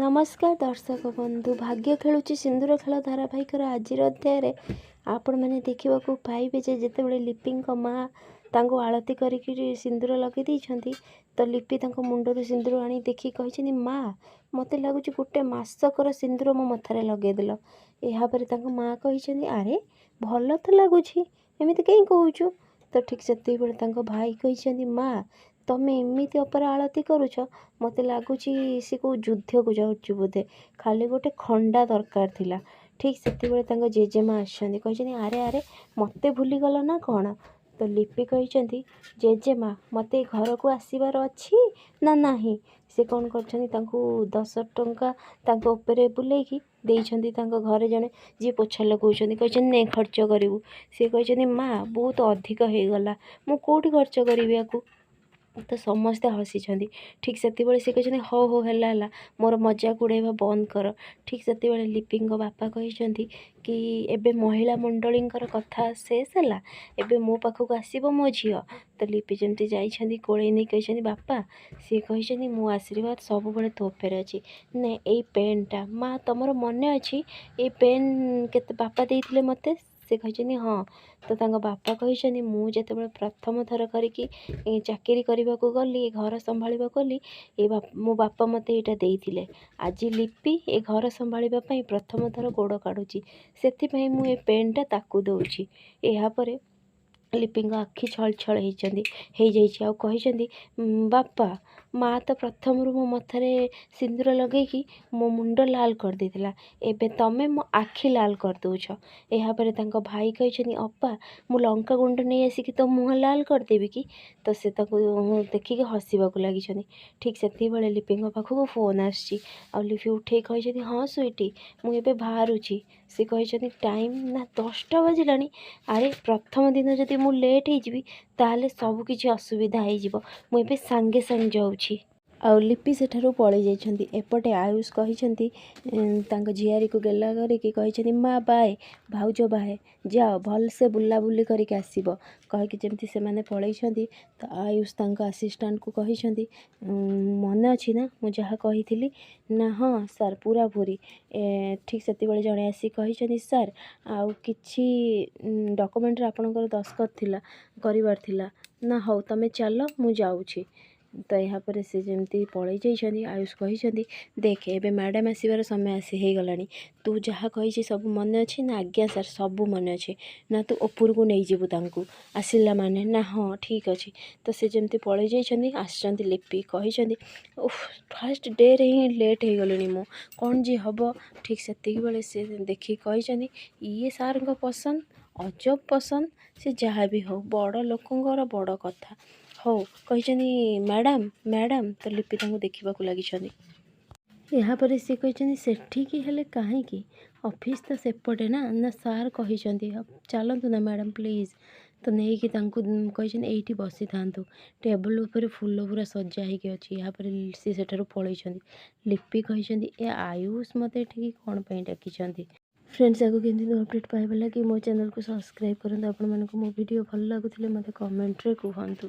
ନମସ୍କାର ଦର୍ଶକ ବନ୍ଧୁ, ଭାଗ୍ୟ ଖେଳୁଛି ସିନ୍ଦୁର ଖେଳ ଧାରାବାହିକର ଆଜିର ଅଧ୍ୟାୟରେ ଆପଣମାନେ ଦେଖିବାକୁ ପାଇବେ ଯେ ଯେତେବେଳେ ଲିପିଙ୍କ ମା ତାଙ୍କୁ ଆଳତି କରିକି ସିନ୍ଦୁର ଲଗାଇ ଦେଇଛନ୍ତି, ତ ଲିପି ତାଙ୍କ ମୁଣ୍ଡରୁ ସିନ୍ଦୁର ଆଣି ଦେଖିକି କହିଛନ୍ତି, ମା, ମୋତେ ଲାଗୁଛି ଗୋଟେ ମାସକର ସିନ୍ଦୁର ମୋ ମଥାରେ ଲଗାଇଦେଲ। ଏହାପରେ ତାଙ୍କ ମା କହିଛନ୍ତି, ଆରେ ଭଲ ତ ଲାଗୁଛି, ଏମିତି କାହିଁ କହୁଛୁ? ତ ଠିକ୍ ସେତିକିବେଳେ ତାଙ୍କ ଭାଇ କହିଛନ୍ତି, ମା, ତମେ ଏମିତି ଅପରା ଆଳତି କରୁଛ, ମୋତେ ଲାଗୁଛି ସେ କେଉଁ ଯୁଦ୍ଧକୁ ଯାଉଛି ବୋଧେ, ଖାଲି ଗୋଟେ ଖଣ୍ଡା ଦରକାର ଥିଲା। ଠିକ୍ ସେତିକିବେଳେ ତାଙ୍କ ଜେଜେମା ଆସିଛନ୍ତି, କହିଛନ୍ତି, ଆରେ ଆରେ, ମୋତେ ଭୁଲିଗଲ ନା କ'ଣ? ତ ଲିପି କହିଛନ୍ତି, ଜେଜେମା, ମୋତେ ଘରକୁ ଆସିବାର ଅଛି ନା ନାହିଁ? ସେ କ'ଣ କରିଛନ୍ତି, ତାଙ୍କୁ 10 ଟଙ୍କା ତାଙ୍କ ଉପରେ ବୁଲେଇକି ଦେଇଛନ୍ତି। ତାଙ୍କ ଘରେ ଜଣେ ଯିଏ ପୋଛା ଲଗାଉଛନ୍ତି, କହିଛନ୍ତି, ନେ ଖର୍ଚ୍ଚ କରିବୁ। ସେ କହିଛନ୍ତି, ମା, ବହୁତ ଅଧିକ ହେଇଗଲା, ମୁଁ କେଉଁଠି ଖର୍ଚ୍ଚ କରିବି ୟାକୁ? ତ ସମସ୍ତେ ହସିଛନ୍ତି। ଠିକ୍ ସେତିକିବେଳେ ସେ କହିଛନ୍ତି, ହଉ ହଉ, ହେଲା ହେଲା, ମୋର ମଜାକ ଉଡ଼େଇବା ବନ୍ଦ କର। ଠିକ୍ ସେତିକିବେଳେ ଲିପିଙ୍କ ବାପା କହିଛନ୍ତି କି ଏବେ ମହିଳା ମଣ୍ଡଳୀଙ୍କର କଥା ଶେଷ ହେଲା, ଏବେ ମୋ ପାଖକୁ ଆସିବ ମୋ ଝିଅ। ତ ଲିପି ଯେମିତି ଯାଇଛନ୍ତି, କୋଳେଇ ନେଇ କହିଛନ୍ତି, ବାପା। ସିଏ କହିଛନ୍ତି, ମୋ ଆଶୀର୍ବାଦ ସବୁବେଳେ ତୋ ଉପରେ ଅଛି, ନେ ଏଇ ପେନ୍ଟା। ମା, ତମର ମନେ ଅଛି ଏଇ ପେନ୍ କେତେ ବାପା ଦେଇଥିଲେ ମୋତେ? ସେ କହିଛନ୍ତି, ହଁ। ତ ତାଙ୍କ ବାପା କହିଛନ୍ତି, ମୁଁ ଯେତେବେଳେ ପ୍ରଥମ ଥର କରିକି ଚାକିରି କରିବାକୁ ଗଲି, ଏ ଘର ସମ୍ଭାଳିବାକୁ ଗଲି, ଏ ମୋ ବାପା ମୋତେ ଏଇଟା ଦେଇଥିଲେ। ଆଜି ଲିପି ଏ ଘର ସମ୍ଭାଳିବା ପାଇଁ ପ୍ରଥମ ଥର ଗୋଡ଼ କାଢ଼ୁଛି, ସେଥିପାଇଁ ମୁଁ ଏ ପେନ୍ଟା ତାକୁ ଦେଉଛି। ଏହାପରେ ଲିପିଙ୍କ ଆଖି ଛଳ ଛଳ ହେଇଛନ୍ତି ହେଇଯାଇଛି ଆଉ କହିଛନ୍ତି, ବାପା, ମା ତ ପ୍ରଥମରୁ ମୋ ମଥାରେ ସିନ୍ଦୁର ଲଗେଇକି ମୋ ମୁଣ୍ଡ ଲାଲ କରିଦେଇଥିଲା, ଏବେ ତମେ ମୋ ଆଖି ଲାଲ କରିଦେଉଛ। ଏହାପରେ ତାଙ୍କ ଭାଇ କହିଛନ୍ତି, ଅପା, ମୁଁ ଲଙ୍କା ଗୁଣ୍ଡ ନେଇ ଆସିକି ତୋ ମୁହଁ ଲାଲ କରିଦେବି କି? ତ ସେ ତାକୁ ଦେଖିକି ହସିବାକୁ ଲାଗିଛନ୍ତି। ଠିକ୍ ସେତିକିବେଳେ ଲିପିଙ୍କ ପାଖକୁ ଫୋନ୍ ଆସିଛି ଆଉ ଲିପି ଉଠେଇ କହିଛନ୍ତି, ହଁ ସୁଇଟି, ମୁଁ ଏବେ ବାହାରୁଛି। ସେ କହିଛନ୍ତି, ଟାଇମ୍ ନା 10ଟା ବାଜିଲାଣି। ଆରେ, ପ୍ରଥମ ଦିନ ଯଦି ମୁଁ ଲେଟ୍ ହେଇଯିବି ତାହେଲେ ସବୁକିଛି ଅସୁବିଧା ହେଇଯିବ, ମୁଁ ଏବେ ସାଙ୍ଗେ ସାଙ୍ଗେ ଯାଉଛି। ଆଉ ଲିପି ସେଠାରୁ ପଳେଇ ଯାଇଛନ୍ତି। ଏପଟେ ଆୟୁଷ କହିଛନ୍ତି, ତାଙ୍କ ଝିଆରୀକୁ ଗେଲା କରିକି କହିଛନ୍ତି, ମା ବାଏ, ଭାଉଜ ବାଏ, ଯାଅ ଭଲସେ ବୁଲାବୁଲି କରିକି ଆସିବ। କହିକି ଯେମିତି ସେମାନେ ପଳେଇଛନ୍ତି, ତ ଆୟୁଷ ତାଙ୍କ ଆସିଷ୍ଟାଣ୍ଟକୁ କହିଛନ୍ତି, ମନେ ଅଛି ନା ମୁଁ ଯାହା କହିଥିଲି? ନା, ହଁ ସାର୍, ପୁରାପୁରି। ଠିକ୍ ସେତିକିବେଳେ ଜଣେ ଆସିକି କହିଛନ୍ତି, ସାର୍, ଆଉ କିଛି ଡକୁମେଣ୍ଟରେ ଆପଣଙ୍କର ଦସ୍ତଖତ ଥିଲା କରିବାର ଥିଲା। ନା, ହଉ ତମେ ଚାଲ, ମୁଁ ଯାଉଛି। ତ ଏହାପରେ ସେ ଯେମିତି ପଳେଇ ଯାଇଛନ୍ତି, ଆୟୁଷ କହିଛନ୍ତି, ଦେଖ, ଏବେ ମ୍ୟାଡ଼ାମ୍ ଆସିବାର ସମୟ ଆସି ହେଇଗଲାଣି, ତୁ ଯାହା କହିଛି ସବୁ ମନେ ଅଛି ନା? ଆଜ୍ଞା ସାର୍, ସବୁ ମନେ ଅଛି। ନା, ତୁ ଉପରକୁ ନେଇଯିବୁ ତାଙ୍କୁ ଆସିଲା ମାନେ। ନା, ହଁ ଠିକ୍ ଅଛି। ତ ସେ ଯେମିତି ପଳେଇ ଯାଇଛନ୍ତି, ଆସିଛନ୍ତି ଲିପି, କହିଛନ୍ତି, ଓଃ, ଫାଷ୍ଟ ଡେରେ ହିଁ ଲେଟ୍ ହେଇଗଲିଣି ମୁଁ, କ'ଣ ଯେ ହେବ? ଠିକ୍ ସେତିକିବେଳେ ସେ ଦେଖିକି କହିଛନ୍ତି, ଇଏ ସାର୍ଙ୍କ ପସନ୍ଦ, ଅଜବ ପସନ୍ଦ। ସେ ଯାହା ବି ହଉ, ବଡ଼ ଲୋକଙ୍କର ବଡ଼ କଥା। ହଉ, କହିଛନ୍ତି, ମ୍ୟାଡ଼ାମ୍, ମ୍ୟାଡ଼ାମ୍। ତ ଲିପି ତାଙ୍କୁ ଦେଖିବାକୁ ଲାଗିଛନ୍ତି। ଏହାପରେ ସେ କହିଛନ୍ତି, ସେଠିକି ହେଲେ କାହିଁକି? ଅଫିସ୍ ତ ସେପଟେ ନା। ନା, ସାର୍ କହିଛନ୍ତି, ଚାଲନ୍ତୁ ନା ମ୍ୟାଡ଼ାମ୍, ପ୍ଲିଜ୍। ତ ନେଇକି ତାଙ୍କୁ କହିଛନ୍ତି, ଏଇଠି ବସିଥାନ୍ତୁ। ଟେବୁଲ୍ ଉପରେ ଫୁଲ ପୁରା ସଜା ହେଇକି ଅଛି। ଏହାପରେ ସେ ସେଠାରୁ ପଳେଇଛନ୍ତି। ଲିପି କହିଛନ୍ତି, ଏ ଆୟୁଷ ମୋତେ ଏଠିକି କ'ଣ ପାଇଁ ଡାକିଛନ୍ତି? ଫ୍ରେଣ୍ଡସ୍, ଆଗକୁ କେମିତି ନୂଆ ଅପଡ଼େଟ୍ ପାଇବା ଲାଗି ମୋ ଚ୍ୟାନେଲକୁ ସବସ୍କ୍ରାଇବ୍ କରନ୍ତୁ। ଆପଣମାନଙ୍କୁ ମୋ ଭିଡ଼ିଓ ଭଲ ଲାଗୁଥିଲେ ମୋତେ କମେଣ୍ଟରେ କୁହନ୍ତୁ।